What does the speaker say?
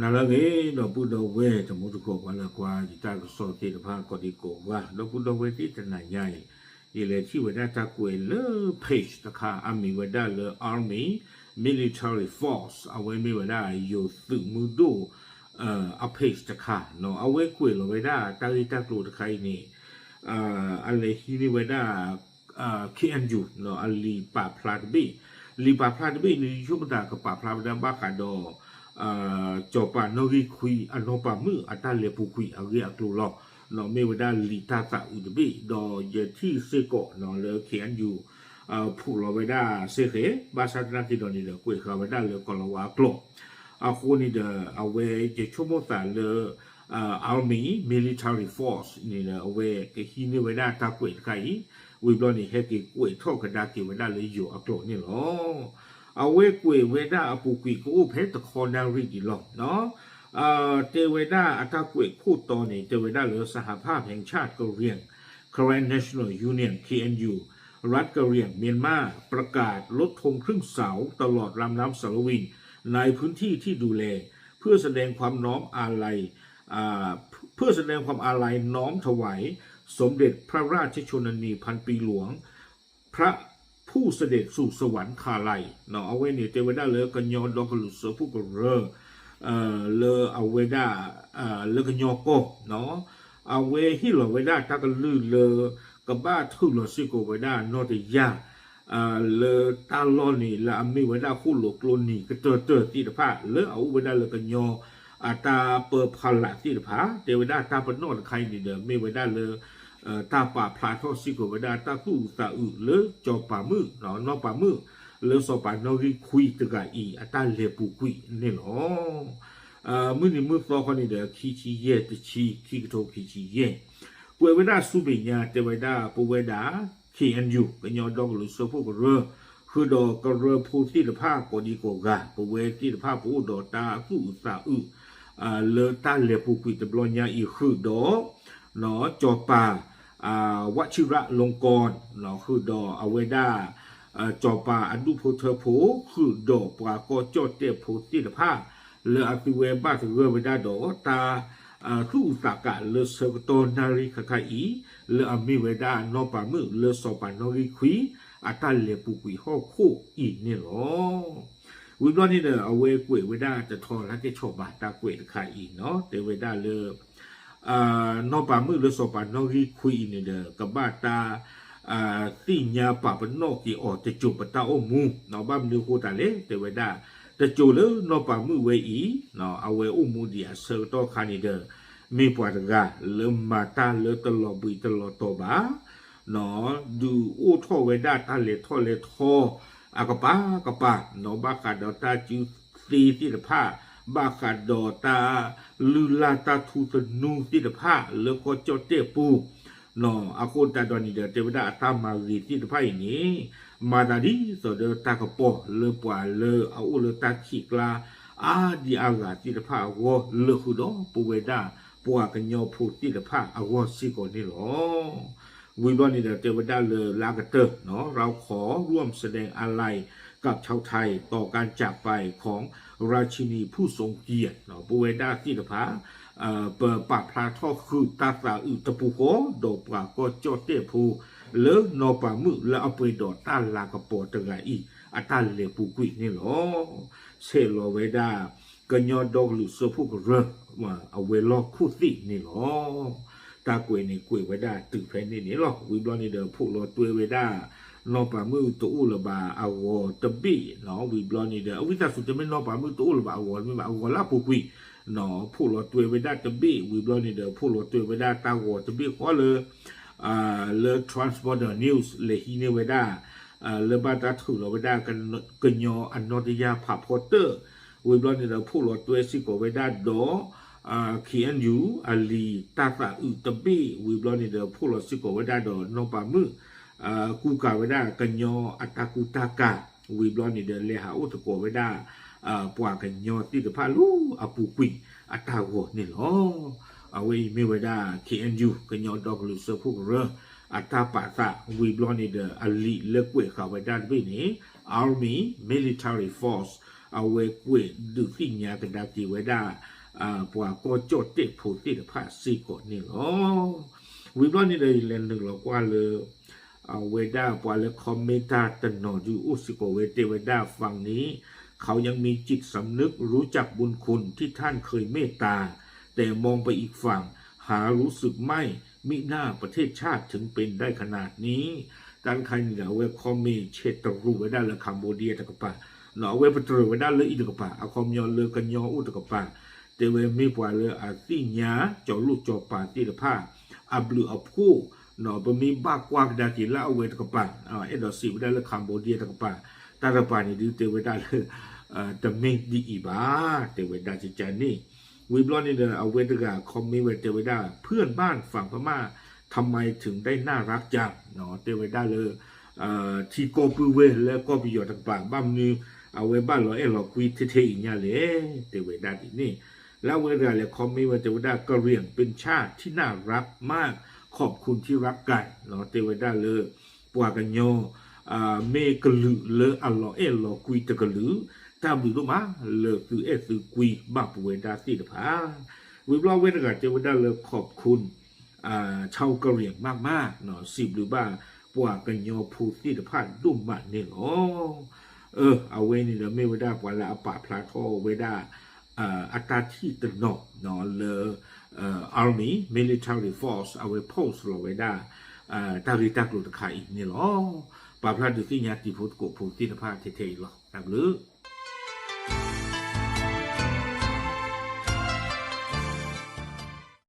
နၤလၢအဂ့ၤ ဒီပုၢ်ဒီဝဲၢ်တံၤသကိး ပှၤလၢကွၢ်ယတၢ်ကစီၣ်သ့ၣ်တဖၣ် ကိးဒံကိးဂၤ ဒီပုၢ်ဒီဝဲၢ်သ့ၣ် တနၤညါအံၤ ယလဲၤထံၣ်ဝဲဒၣ်တၢ်ကွဲးလၢ page တခါ အမံၤဝဲဒၣ်လၢ Army Military Force အဝဲမ့ၢ်ဝဲဒၣ်ယိၤသုးမုၢ်ဒိၣ် အ page တခါ အဝဲကွဲးလီၤဝဲဒၣ်တၢ်ဂ့ၢ်တၢ်ကျိၤတခါအံၤန့ၣ် အလဲၤဟံးန့ၢ်ဝဲဒၣ် KNU အလံာ်ပာ်ဖျါတဘ့ၣ်, လံာ်ပာ်ဖျါတဘ့ၣ်န့ၣ် ယဆိကမိၣ်သးကပာ်ဖျါဝဲဒၣ်ဘၣ်ဃးဒီး ကၠီၤပၤနီၣ်ဂံၢ်ခွံအနီၢ်ပၤမုၣ်အတၢ်လဲၤပူၤကွံာ်အဂ့ၢ်အကျိၤလီၤ. မ့ၢ်ဝဲဒၣ်လံာ်တၢ်သးအုးတဘ့ၣ် ဒီးယထံၣ်စ့ၢ်ကီးလၢ KNU ဖုးလီၤဝဲဒၣ်စ့ၢ်ကီး ဘၣ်ဆၣ်သနာ်က့ဒီးန့ၣ်ဒီး ကွဲးဃာ်ဝဲဒၣ်လၢကိၤလၤဝါအကျိာ် အဃိန့ၣ်ဒီး အဝဲယဆိကမိၣ်သးလၢ Army Military Force န့ၣ်ဒီး အဝဲကဟံးန့ၢ်ဝဲဒၣ်တၢ်ကွဲးတခါအံၤ ဝံၤဘျီန့ၣ် ဟဲက့ၤကွဲးထီၣ်ကဒါက့ၤဝဲဒၣ်လၢယိၤအကျိာ်န့ၣ်လီၤ. အဝဲကွဲးဝဲဒၣ်အပူၤကွံာ်ကအိၣ်ဖဲတခီနၣ်ရံၣ်ဒံးလီၤ. တဲဝဲဒၣ်အတၢ်ကွဲးခိၣ်တီန့ၣ် တဲဝဲဒၣ်လၢ สหภาพแห่งชาติกะเหรี่ยง Karen National Union KNU รัฐกะเหรี่ยงเมียนมา ประกาศลดธงครึ่งเสาตลอดลำน้ำสาลวินในพื้นที่ที่ดูแล เพื่อแสดงความน้อมอาลัย เพื่อแสดงความอาลัยน้อมถวายสมเด็จพระราชชนนีพันปีหลวง พระผู้เสด็จสู่สวรรคาลัย အဝဲန့ၣ်တဲဝဲဒၣ်လၢကညီဒီကလုာ်စၢဖှိၣ်ကရၢ လၢအဝဲဒၣ် လၢကညီကီၢ် အဝဲဟ့ၣ်လီၤဝဲဒၣ်တၢ်ကလုၢ်လၢ ကဘၣ်ထုးလီၤစ့ၢ်ကီးဝဲဒၣ်နီၢ်တယၢ် လၢတၢ်လီၢ်န့ၣ် လၢအမ့ၢ်ဝဲဒၣ်ဃိၣ်လိာ်ကျိနံၤကတၢၢ်တၢၢ်သ့ၣ်တဖၣ် လၢအအိၣ်ဝဲဒၣ်လၢကညီ အတၢ်ပၢဖီလာ်သ့ၣ်တဖၣ် တဲဝဲဒၣ်တၢ်ပနီၣ်တခါအံၤန့ၣ်ဒီး မ့ၢ်ဝဲဒၣ်လၢ တၢ်ပာ်ဖျါထီၣ်စ့ၢ်ကီးဝဲဒၣ်တၢ်သူၣ်အုးသးအုးလၢကၠီၤပၤမုၣ် နီၢ်ပၤမုၣ် လၢစီၤပၤနီၣ်ဂံၢ်ခွံတဂၤအံၤ အတၢ်လဲၤပူၤကွံာ်န့ၣ်လီၤ. မုၢ်နံၤမုၢ်သီခီန့ၣ်ဒီး ခံဆံယဲၢ်တဆံ ခံကထိခံဆံယဲၢ် ကွဲးဝဲဒၣ်ဆူမဲာ်ညါ တဲဝဲဒၣ်ပဝဲဒၣ် KNU ကညီဒီကလုာ်စၢဖှိၣ်ကရၢ ဃုာ်ဒီးကရၢဖိသ့ၣ်တဖၣ်ကိးဒံကိးဂၤ ပဝဲသ့ၣ်တဖၣ်ပအိၣ်ဒီးတၢ်သူၣ်အုးသးအုး လၢတၢ်လဲၤပူၤကွံာ်တဘျီညါအံၤ ဃုာ်ဒီး ကၠီၤပၤ ဝးဆံရလီကီ ဃုာ်ဒီးအဝဲဒၣ် ကၠီၤပၤအဒူၣ်ဖိထၢဖိ ဃုာ်ဒီးပှၤကီၢ်ကၠီၣ်တဲၣ်ဖိသ့ၣ်တဖၣ် လၢအသုဝဲဘၣ်သဂၢၢ်ဝဲဒၣ်ဒီးတၢ် သူၣ်အုးသးကးလၢဆၢကတီၢ်နၣ်ရံၣ်ခါခါအံၤ လၢအမ့ၢ်ဝဲဒၣ်နီၢ်ပၤမုၣ်လၢစီၤပၤနီၣ်ဂံၢ်ခွံ အတၢ်လဲၤပူၤကွံာ်ဟီၣ်ခိၣ်အံၤန့ၣ်လီၤ. ဝံၤဘျီန့ၣ်ဒီး အဝဲကွဲးဝဲဒၣ်တထီလၢကဲဆီၣ်ဘၣ်တၢ်ကွဲးတခါအံၤနီၤ တဲဝဲဒၣ်လၢ နီၢ်ပၤမုၣ်လၢစီၤပၤနီၣ်ဂံၢ်ခွံအံၤန့ၣ်ဒီး ကဘၣ်တၢ် သ့ၣ်ညါပာ်ပနီၣ်က့ၤအီၤတစိၤပတၢ်အိၣ်မူ ဘၣ်မနုၤအဃိသတးလဲၣ် တဲဝဲဒၣ် တစိၤလၢနီၢ်ပၤမုၣ်ဝဲအံၤ အဝဲအိၣ်မူဒံးအဆၢကတီၢ်ခါန့ၣ်ဒီး မ့ၢ်ပှၤတဂၤလၢမၤတၢ်လၢတလီၤဘှံးတလီၤတီၤဘၣ် ဒုးအိၣ်ထီၣ်ဝဲဒၣ်တၢ်လဲၤထီၣ်လဲၤထီအကပၤကပၤ ဘၣ်ဃးဒီးတၢ်စုသ့သ့ၣ်တဖၣ် ဘၣ်ဃးဒီးတၢ်လုၢ်လၢ်တၢ်ထူသနူသ့ၣ်တဖၣ်လၢကီၢ်ကၠီၣ်တဲၣ်ပူၤ အဃိသတးဒီးန့ၣ်ဒီး တဲဝဲဒၣ်အတၢ်မၤဂ့ၤသ့ၣ်တဖၣ်အံၤန့ၣ် မၤသးဒ်သိးဒီးတၢ်ကပီၤလၢပှၤလၢအအိၣ်လၢတၢ်ခံးကျါ အါဒံအါဂၤသ့ၣ်တဖၣ်အဂီၢ် လၢဃုာ်ဒီးပဝဲဒၣ်ပှၤကညီဖိသ့ၣ်တဖၣ်အဂီၢ်စ့ၢ်ကီးန့ၣ်လီၤ. ဝံၤဘျီန့ၣ်ဒီး တဲဝဲဒၣ်လၢလၢအကတၢၢ် เราขอร่วมแสดงอาลัยกับชาวไทยต่อการจากไปของราชินีผู้ทรงเกียรติ ပဝဲဒၣ်သ့ၣ်တဖၣ် ပပာ်ဖျါထီၣ်ဃုာ်တၢ်သးအုးတပူၤဃီ ဒီးပှၤကီၢ်ကၠီၣ်တဲၣ်ဖိ လၢနီၢ်ပၤမုၣ်လၢအပှဲၤဒီးတၢ်လၤကပီၤတဂၤအံၤ အတၢ်လဲၤပူၤကွံာ်န့ၣ်လီၤ. ဆဲးလီၤဝဲဒၣ် ကညီဒီကလုာ်စၢဖှိၣ်ကရၢ အဝဲၤလီၢ်ခိၣ်သ့ၣ်န့ၣ်လီၤ. တၢ်ကွဲးန့ၣ်ကွဲးဝဲဒၣ်တုၤဖဲန့ၣ်န့ၣ်လီၤ. ဝံၤဘျီန့ၣ်ဒီး ဖိးလီၤတွဲဝဲဒၣ် နီၢ်ပၤမုၣ်တအိၣ်လၢၤဘၣ်အဂီၤတဘ့ၣ်နီၤ. ဝံၤဘျီန့ၣ်ဒီး အဝံသးစူၤတမ့ၢ်နီၢ်ပၤမုၣ်တအိၣ်လၢၤဘၣ်အဂီၤ တမ့ၢ်ဘၣ် အဂီၤလၢအပူၤကွံာ် ဖိးလီၤတွဲဝဲဒၣ်တဘ့ၣ် ဝံၤဘျီန့ၣ်ဒီး ဖိးလီၤတွဲဝဲဒၣ်တၢ်ဂီၤတဘ့ၣ်ဃီလၢ လၢ Transborder News လဲၤဟံးန့ၢ်ဝဲဒၣ် လၢဘၣ်တၢ်ထုးလီၤဝဲဒၣ် ကညီအနီၢ်တယၢ်ဖးဖီတၢၣ် ဝံၤဘျီန့ၣ်ဒီး ဖိးလီၤတွဲစ့ၢ်ကီးဝဲဒၣ်ဒီး KNU အလံာ်တၢ်သးအုးတဘ့ၣ် ဝံၤဘျီန့ၣ်ဒီး ဖိးလီၤစ့ၢ်ကီးဝဲဒၣ်ဒီးနီၢ်ပၤမုၣ် ကူကၤဝဲဒၣ်ကညီအတၢ်ကူတၢ်ကၤ ဝံၤဘျီန့ၣ်ဒီး လဲၤဟးအိၣ်သကိးဝဲဒၣ် ပှၤကညီသ့ၣ်တဖၣ်လၢအပူၤကွံာ်အတၢ်ဂီၤန့ၣ်လီၤ. အဝဲအံၤမ့ၢ်ဝဲဒၣ် KNU ကညီဒီကလုာ်စၢဖှိၣ်ကရၢ အတၢ်ပာ်သး ဝံၤဘျီန့ၣ်ဒီး အလံာ်လၢကွဲးဃာ်ဝဲဒၣ်တဘ့ၣ်န့ၣ် Army Military Force အဝဲကွဲးဒုးသ့ၣ်ညါကဒါက့ၤဝဲဒၣ် ပှၤကီၢ်ကၠီၣ်တဲၣ်ဖိသ့ၣ်တဖၣ်စ့ၢ်ကီးန့ၣ်လီၤ. ဝံၤဘျီန့ၣ်ဒီး ယလဲၤနုာ်လီၤကွၢ်လၢ အဝဲဒၣ်ပှၤလၢ comment တၢ်တနီၤဒုးအိၣ်စ့ၢ်ကီးဝဲ တဲဝဲဒၣ် ฝั่งนี้ เขายังมีจิตสำนึก รู้จักบุญคุณที่ท่านเคยเมตตา แต่มองไปอีกฝั่ง หารู้สึกไม่ มิน่าประเทศชาติถึงเป็นได้ขนาดนี้ တၢ်တခါန့ၣ်ဒီး အဝဲ comment ဆဲးတရူးဝဲဒၣ်လၢ Cambodia တကပၤ, အဝဲပတြၢၤဝဲဒၣ်လၢအံၤတကပၤ, အခီပညီလၢကညီအိၣ်တကပၤ, တဲဝဲမ့ၢ်ပှၤလၢအသ့ၣ်ညါ ကၠီၤလိၣ်ကၠီၤပၤသ့ၣ်တဖၣ် အဘျုးအဖှိၣ်, ပမ့ၢ်ဘၣ်ကွၢ်ကဒါက့ၤလၢအဝဲတကပၤ, အဲၣ်ဒိးစံးဝဲဒၣ်လၢ Cambodia တကပၤ, တၢ်တကပၤန့ၣ်ဒုးတဲဝဲဒၣ်လၢ တမ့ၢ်ဒ်အံၤဘၣ်, တဲဝဲဒၣ်ကကန့ၣ် ဝံၤဘျီန့ၣ်ဒီး အဝဲတဂၤ comment ဝဲတဲဝဲဒၣ် เพื่อนบ้านฝั่งพม่า ทำไมถึงได้น่ารักจัง တဲဝဲဒၣ်လၢ ထံကီၢ်ပုၢ်ဝဲၢ်လၢကီၢ်ပယီၤတကပၤ ဘၣ်မနုၤ အဝဲဘၣ်လီၤအဲၣ်လီၤကွံထဲထဲအံၤညါလဲၣ်, တဲဝဲဒၣ်ဒ်န့ၣ်, လၢအဝဲတဂၤလဲၤ comment ဝဲတဲဝဲဒၣ် กะเหรี่ยงเป็นชาติที่น่ารักมาก ขอบคุณที่รักกัน တဲဝဲဒၣ်လၢ ပှၤကညီ မ့ၢ်ကလုာ်လၢအလီၤအဲၣ်လီၤကွံတကလုာ်, တၢ်ဘျုးဒိၣ်မးလၢသုအဲၣ်သုကွံဘၣ်ပဝဲဒၣ်သ့ၣ်တဖၣ်, ဝံၤဘျီအဝဲတဂၤတဲဝဲဒၣ်လၢ ขอบคุณ ชาวกะเหรี่ยงมากๆ စံးဘျုးဘၣ်ပှၤကညီဖိသ့ၣ်တဖၣ်ဒိၣ်မးန့ၣ်လီၤ. အဝဲန့ၣ်ဒီးမ့ၢ်ဝဲဒၣ်ပှၤလၢအပာ်ဖျါထီၣ်ဝဲဒၣ် အတၢ်ထံၣ်တနီၤလၢ Army Military Force အဝဲ post လီၤဝဲဒၣ် တၢ်ဂ့ၢ်တၢ်ကျိၤတခါအံၤန့ၣ်လီၤ. ပာ်ဖျါဒုးသ့ၣ်ညါတံၤဖိသကိးဖိသ့ၣ်တဖၣ်ထဲထဲအံၤလီၤ. တၢ်ဘျုး